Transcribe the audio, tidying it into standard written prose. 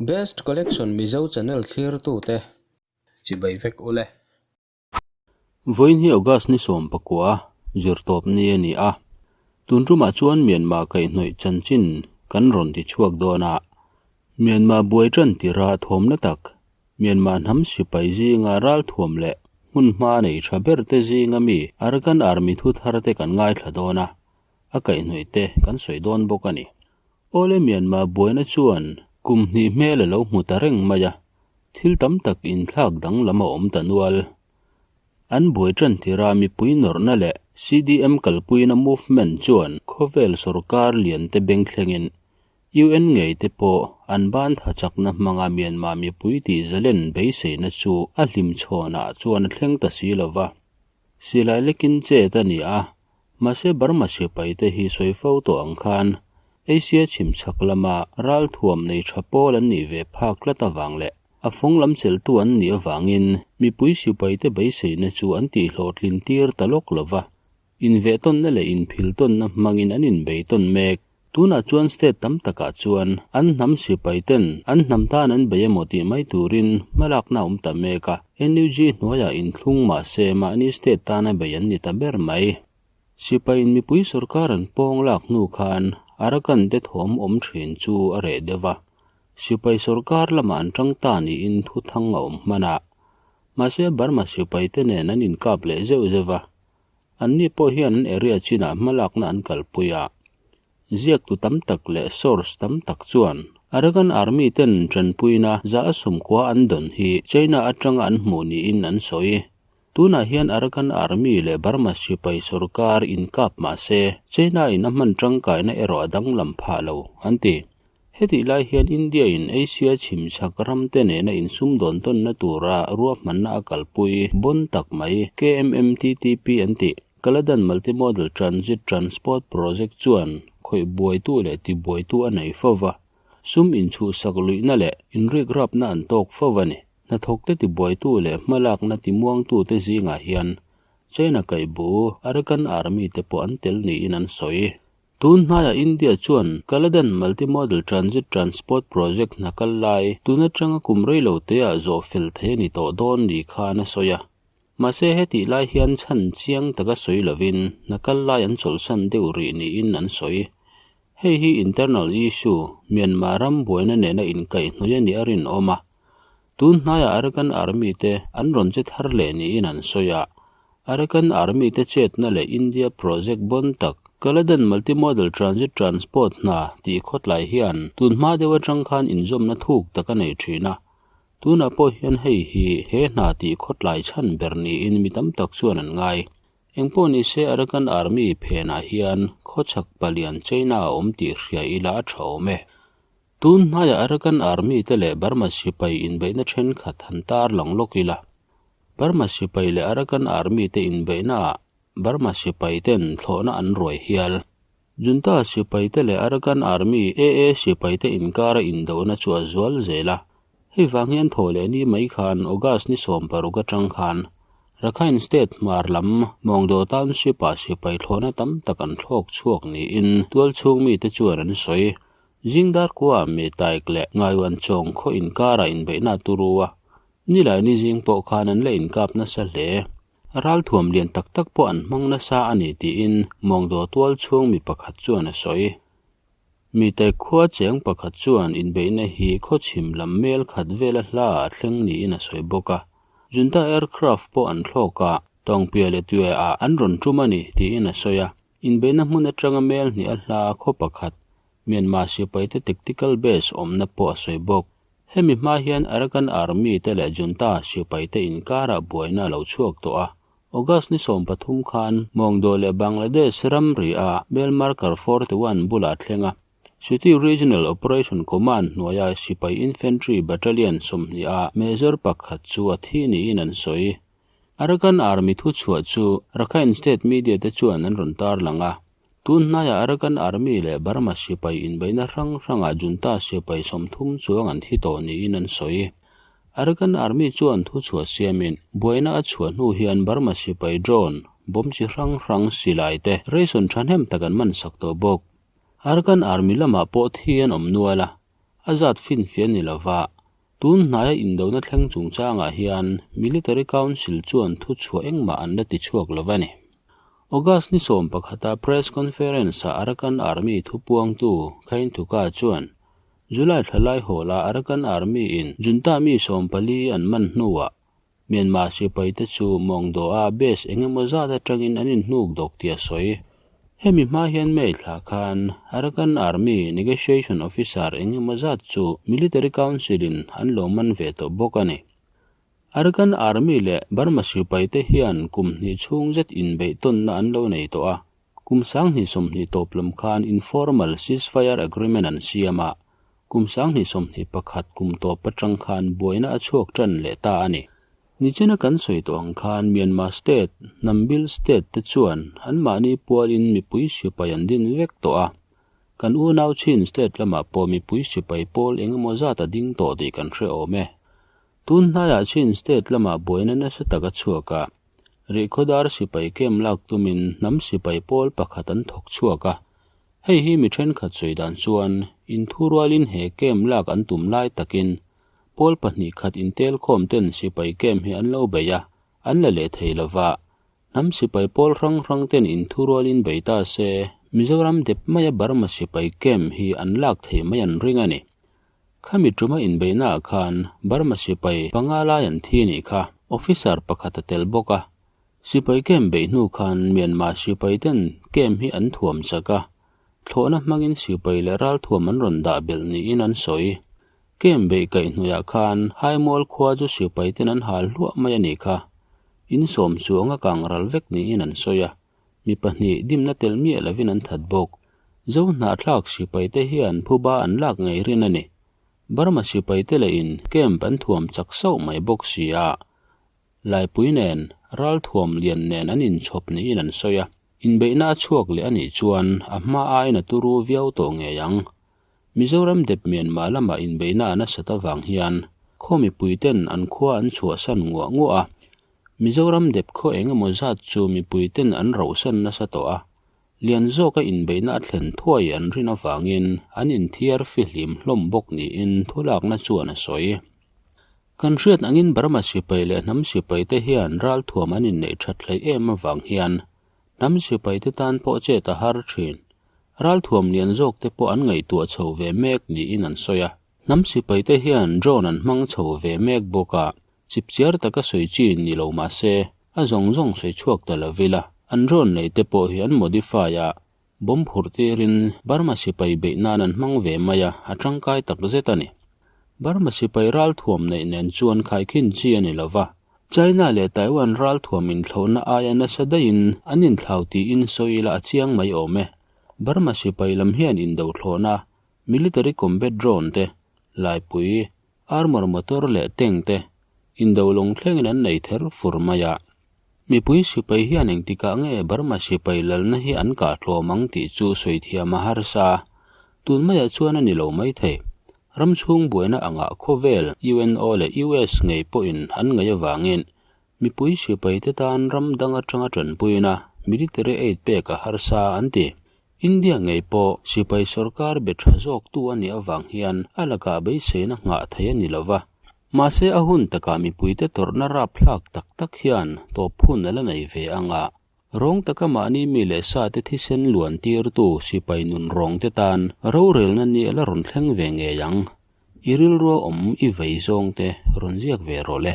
Best Collection Mizo Channel thlirtute chibai vek ule. Vawiin hi August ni 19 zirtawp ni a ni a, tun tumah chuan Myanmar kaihhnawih chanchin kan rawn ti chhuak dawn a, Myanmar buai tan tira thawmna tak, Myanmar hnam sipai zinga ralthuam leh hmunhma nei tha ber te zinga mi Arakan Army thu thar te kan ngaithla dawn a, a kaihhnawih te kan sawi dawn bawk a ni. Awle Myanmar buaina chuan kum hnih hmel a lo hmu ta reng mai a, thil tam tak inthlak danglam a awm ta nual. An buai tan tirha mipui nawrhna leh CDM kalpuina movement chuan khawvel sorkar lian te beng thlengin UN ngei te pawh an ban tha chakna hmanga Myanmar mipui tih zalen beiseina chu a hlimchhawnah chuan a thleng ta si lova. Silai lekin chet a ni a, Mahse Burma sipai te hi sawi fo tawh ang khan Asia chhim chhak lama ralthuam nei tha pawl an nih ve phak tlat avang leh a fawng lam cheltu an nih avangin mipui sipai te beiseina chu an tihhlawhtlin tir ta lawk lova, invehtawnna leh inphiltawnna hmangin an inbeitawn mek. Tunah chuan state tam takah chuan an hnam sipai ten an hnam tan an bei emaw tih mai turin hmalakna a awm ta mek a, NUG hnuaiah inthlung mah se mahni state tana bei an ni ta ber mai. Sipaiin mipui sorkar an pawng lak hnu khan Arakan te thawm awm thin chu a reh deuh a, sipai sorkar lamah an tang ta niin thuthang a awm hman a. Mahse Burma sipai te nen an inkap leh zeuh zeuh a, Anni pawh hian an area chinah hmalakna an kalpui a, ziaktu tam tak leh source tam tak chuan Arakan Army ten tanpuina za a sumkua an dawn hi China atanga an hmuh niin an sawi. Tunah hian Arakan Army leh Burma sipai sorkar inkap mah se China in a hman tangkaina erawh a danglam phah lo, an ti. Hetih lai hian India in Asia chhim chhak ram te nena insumdawn tawnna tura ruahmanna a kalpui bawn tak mai KMMTTP an tih Kaladan Multimodal Transit Transport Project chuan khawih buaitu leh tibuaitu a nei fo va, sum inchhuhsak luihna leh inrikrapna an tawk fo a ni. Hnathawkte tibuaitu leh hmalakna timuangtute zingah hian China kaihbu Arakan Army te pawh an tel niin an sawi. Tun hnaiah India chuan Kaladan Multimodal Transit Transport Project hna kal lai tun atanga kum rei lo teah zawh fel thei a ni tawh dawn ni khan a sawi a. Mahse hetih lai hian chhan chiang taka sawi lovin hna kal lai an chawlhsan deuh rih niin an sawi. Hei hi internal issue, Myanmar ram buaina nena inkaihhnawih a nih a rinawm a. Tun hnaiah Arakan Army te an rawn che thar leh niin an sawi a, Arakan Army te chetna leh India project bawn tak Kaladan Multimodal Transit Transport hna tih khawtlai hian tun hma deuh atang khan inzawmna thuk tak a nei thin a, tunah pawh hian hei hi he hna tih khawtlai chhan ber niin mi tam tak chuan an ngai. Engpawh nise Arakan Army phenah hian khawchhak palian China a awm tih hria ila a tha awm e. Tun hnaiah Arakan Army te leh Burma sipai inbeihna thenkhat han tar lang lawk ila. Burma sipai leh Arakan Army te inbeihnaah Burma sipai ten thlawhna an ruai hial. Junta sipai te leh Arakan Army, AA, sipai te inkara indohna chu a zual zel a. Hei vang hian thaw leh ni mai khan August ni 16 atang khan Rakhine State hmar lam Maungdaw Township-ah sipai thlawhna tam tak an thlawk chhuak niin tualchhung mite chuan an sawi. Zingdar kua mi taik leh Ngaiwan chawng khaw inkarah inbeihna a turu a, nilai ni zing pawh khan an la inkap nasa hle. Ralthuam lian tak tak pawh an hmang nasa a ni tiin Mawngdaw tual chhung mi pakhat chuan a sawi. Mi taik khua cheng pakhat chuan inbeihna hi khaw chhim lam mel khat vela hla ah thleng niin a sawi bawk a. Junta aircraft pawh an thlawk a, Tawngpia leh Tue ah an rawn tum a ni tiin a sawi a. Inbeihna hmun atanga mel hnih a hla khaw pakhat Myanmar sipaite tactical base awmna pawh a sawi bawk. Hemi hma hian Arakan Army te leh Junta sipaite inkarah buaina a lo chhuak tawh a. August ni 13 khan Maungdaw leh Bangladesh ramri ah mel marker 41 bulah a thleng a. City Regional Operation Command hnuaia sipai infantry battalion 20 ah major pakhat chu a thi niin an sawi. Arakan Army thuchhuah chu Rakhine State media te chuan an rawn tarlang a. Tun hnaiah Arakan Army leh Burma sipai inbeihna hrang hrangah Junta sipai 30 chuang an thi tawh niin an sawi. Arakan Army chuan thuchhuah siamin buaina a chhuah hnu hian Burma sipai drone, bomb chi hrang hrang silai te ration thahnem tak an man sak tawh bawk. Arakan Army lamah pawh thi an awm nual a. A zat finfiah ni lova, tun hnaia indona thleng chungchangah hian Military Council chuan thuchhuah engmah an la tichhuak lo a ni. August ni sawmpakhata Press Conference-ah Arakan Army thupuangtu Khain Thuka chuan July thla lai hawla Arakan Army-in Junta mi 14 an man hnuah Myanmar sipaite chu Mawngdaw-a base eng emaw zat atangin an inhnuk dawk tih a sawi. Hemi hma hian May thla khan Arakan Army Negotiation Officer eng emaw zat chu Military Council-in an lo man ve tawh bawk a ni. Arakan Army leh Burma sipaite hian kum hnih chhung zet inbeih tawnna an lo nei tawh a, Kum 2020 tawp lam khan informal ceasefire agreement an siam a, kum 2021 kum tawp atang khan buaina a chhuak tan leh ta a ni. Nichina kan sawi tawh ang khan Myanmar state, Hnambil state te chuan anmahni pualin mipui sipai an din vek tawh a. Kan unau Chin state lamah pawh mipui sipai pawl engemaw zat a ding tawh tih kan hre awm e. Tun hnaiah Chin state lamah buaina nasa tak a chhuak a. Rihkhawdar sipai kem lak tumin hnam sipai pawl pakhat an thawk chhuak a, hei hi mi thenkhat sawi dan chuan inthurualin he kem lak an tum lai takin pawl pahnih khat intelkhawm ten sipai kem hi an lo bei a, an la leh thei lova. Hnam sipai pawl hrang hrang ten inthurualin bei ta se Mizoram dep maia Burma sipai kem hi an lak thei mai an ring a ni. Khami tuma inbeihnaah khan Burma sipai panga lai an thi anih kha. Officer pakhat a tel bawk a. Sipai camp beih hnu khan Myanmar sipai ten camp hi an thuam chak a. Thlawhna hmangin sipai leh ralthuam an rawn dah belh niin an sawi. Camp beih kaih hnuaiah khan Haimual khua chu sipai ten an hal hluah mai anih kha. In sawm chuang a kang ral vek niin an sawi a. Mi pahnih dimna tel miah lovin an that bawk. Zo hnahthlak sipaite hian phuba an lak ngei rin a ni. Burma sipaite lehin camp an thuam chak sauh mai bawk si a. Laipui nen, ralthuam lian nen an inchhawp niin an sawi a. Inbeihna a chhuak leh a nih chuan a hma aiin a turu viau tawh ngei ang. Mizoram dep Myanmar lamah inbeihna a nasat avang hian khaw mipuiten an khua an chhuahsan nguah nguah a. Mizoram dep khaw eng emaw zat chu mipuiten an rohsan nasa tawh a, lian zawka inbeihna a thlen thuai an rin avangin an inthiar fihlim hlawm bawk niin thulakna chuan a sawi. Kan hriat angin Burma sipai leh hnam sipaite hian ralthuam an inneih that hleih em avang hian hnam sipaite tan pawh chet a har thin. Ralthuam lian zawkte pawh an ngaihtuah chho ve mek niin an sawi a. Hnam sipaite hian drone an hmang chho ve mek bawk a, Chipchiar taka sawi chi ni lo mah se, a zawng zawng sawi chhuak ta lo ila, an drone nei te pawh hi an modify a, bomb phurh tirin Burma sipai beih nan an hmang ve mai a, a tangkai tak zet a ni. Burma sipai ralthuam neih nen chuan khaikhin chi a ni lo va, China leh Taiwan ralthuam inthlauhna aia nasa daihin an inthlau tiin sawi ila a chiang mai awm e. Burma sipai lam hian indo thlawhna, military combat drone te, laipui, Armor motor leh tank te indo lawng thlengin an nei ther fur mai a. Mipui sipai hian engtikah nge Burma sipai lalna hi an kah tlawm ang tih chu sawi thiam a harsa. Tun maiah chuan a ni lo maithei. Ram chhung buaina angah khawvel UNO leh US ngei pawhin an ngaih avangin mipui sipaite tan ram dang atanga tanpuina military aid pek a harsa an ti. India ngei pawh sipai sorkar be tha zawktu a nih avang hian a lakah beiseina nghah thei a ni lo va. Mahse a hun takah mipuite tawrhna rapthlak tak tak hian tawp hun a la nei ve ang a, rawng taka mahni mi leh sate thisen luan tirtu sipai nun rawngte tan rorelna ni a la rawn thleng ve ngei ang. I rilrua awm i vei zawngte rawn ziak ve rawh le.